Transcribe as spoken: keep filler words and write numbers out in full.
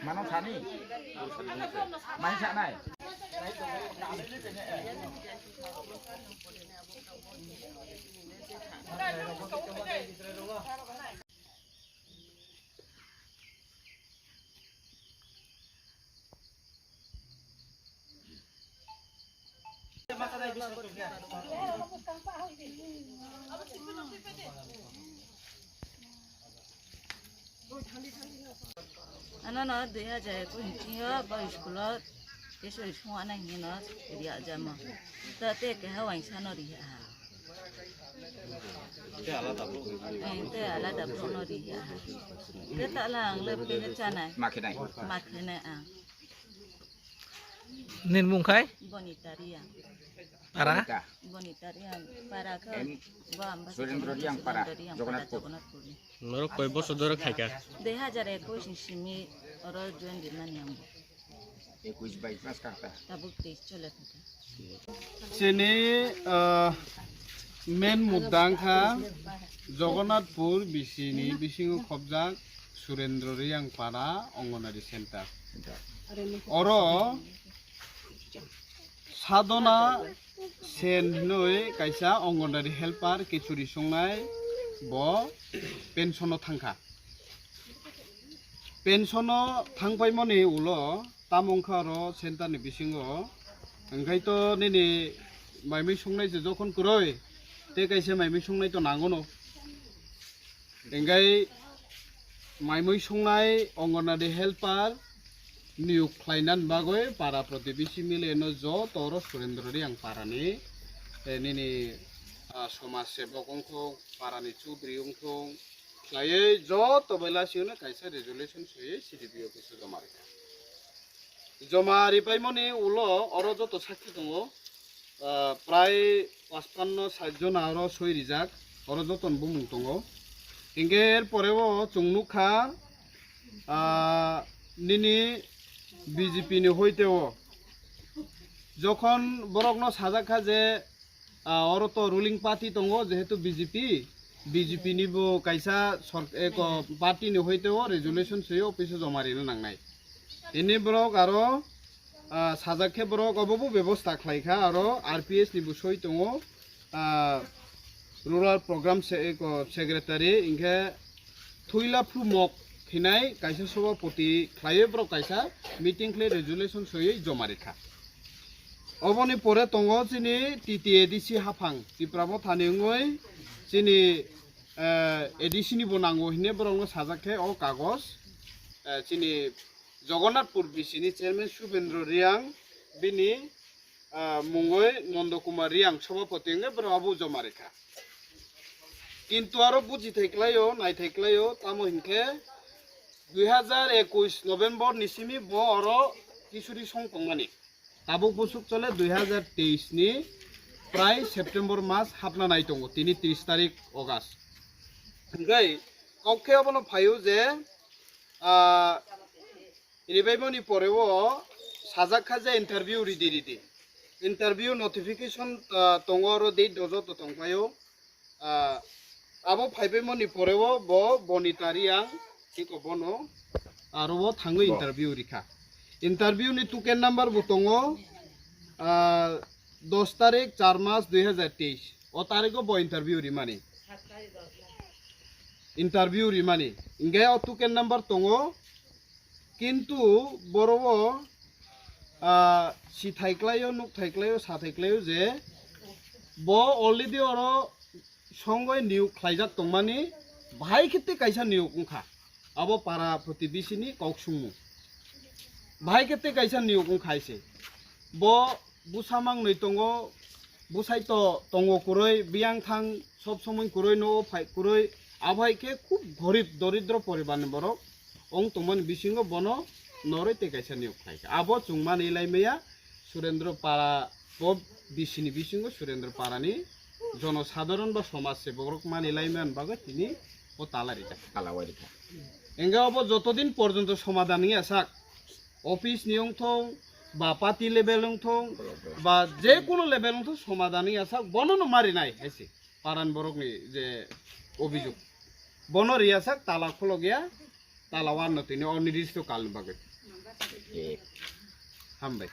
Mano sani? Mai sanai? Ano no dui hajar ekush ni simi o bo school o keso sung anai hino riya jamo. To te keha waisa no riya ha. Te alada bro. Eh, te alada bro no riya ha. Te ta lang le pe chanai. Ma khenai. Ma khenai ang. Nini mung khai? Bonita Riang. Para? Bonita Riang. Para khe. Em, bo amba Surendra Riang para, Surendra Riang para, Jagannathpur. Jagannathpur ni. Norok koi bosor dhore khaika? Dui hajar ekush ni simi oro join rimani ang. Ekush bais mas kakta. Tabuk teis chole thaka. Chini, ah, main mudda wngkha Jagannathpur bisini bisingo khobjak Surendra Riang para Anganwadi center. Oro Sadhana Sen hinwi kaisa Anganwadi helper kichuri songnai, bo pension o thangkha. Pension o thangpaimani ulo tamo wngkha oro center ni bisingo, hwnkhe to nini maimui songnai se jokhon kwrwi, tei kaisa maimui songnai to nangono. Hwnkhe maimui songnai Anganwadi helper niyok khlainani bagwi para protibesi mileno joto oro Surendra Riang parani, eh, nini, ah, somaj sebok wngthung, parani chudri wngthung, khlaiwi joto bai lasi hwnwi kaisa resolution swiwi C D P office o joma rikha. Joma ripaimani ulo oro joto sakhi tongo, ah, prai pachpanno sait jona oro soi rijak, oro joton bumung tongo. Hinkhe er poreo chwng nukha, ah, nini B J P ni hoiteo jokhon borokno sajak kha je, ah, oro to ruling party tongo, jehetu B J P, B J P ni bo kaisa sor-, eko party ni hoite o resolution swiwi office o joma rina nangnai. Tini borok aro, ah, sajak khe borok obo bo bebosta khlai kha, aro R P S ni bo soi tongo, ah, rural program se-, eko secretary, hinkhe Thuila phru mok hinai kaisa sobapoti khlaiwi borok kaisa meeting khlai resolution soiwi joma rikha. Oboni pore tongo chini T T A D C haphang Tipra Mothani wngwi chini, eh, A D C ni bo nango hinwi borokno sajak khe o kagoj, eh, chini Jagannathpur B C ni chairman Subendra Riang bini ah, mungwi Nondo Kumar Riang sobapoti wngwi borok abo joma rikha. Kintu aro bujithai klaio, naithai klaio, tamo hinkhe dui hajar ekush November ni simi bo oro kisuri song tongmani. Tabuk busuk chole dui hajar teis ni prai September mas hapna nai tongo, tini tris tarik August. Hinkhe kok khe obono phaio je, ah, Ribaimani pore o sajak kha je interview ridi ridi. Interview notification, ah, tongo oro date dojo to tongpaio. Ah, abo phaibaimani pore o bo Bonita Riang tiko bono aro o thangwi interview rikha. Interview ni token number bo tongo, ah, dos tarik char mas dui hajar teis. O tariko bo interview rimani. Interview rimani. Hinkhe o token number tongo. Kintu boro o, ah, sithai klaio, nukthai klaio, sathai klaio je bo already oro songoi niyok khlaijak tongmani, bahai khe tei kaisa niyok wngkha. Abo para protibesi ni kok sungmung. Bahai khe tei kaisa niyok wngkha hai se. Bo bwsa mangnwi tongo, bwsai to tongo kwrwi, biyang thang sob somoi kwrwi, nogo phai kwrwi, abo hai khe khub gorib doridro poribar ni borok. Ong tongmani bisingo bono noroi tei kaisa niyok khlai kha. Abo chwng manwi lai maya Surendra Para bo bisini bisingo Surendra Para ni jono sadharon ba somaj se borok manwi lai man bagwi tini o tala rijak. Tala wai rikha. Engga obo jotodin porjonto somadan wngya sak, office ni wngthong ba party level wngthong ba je kuno level wngthong somadan wngya sak bono no marinai hai se. Paran borokni je obijog. Bono riya sak tala khulok ya, tala wan no tini o nirdisto kal ni bagwi. Eh. Hambai.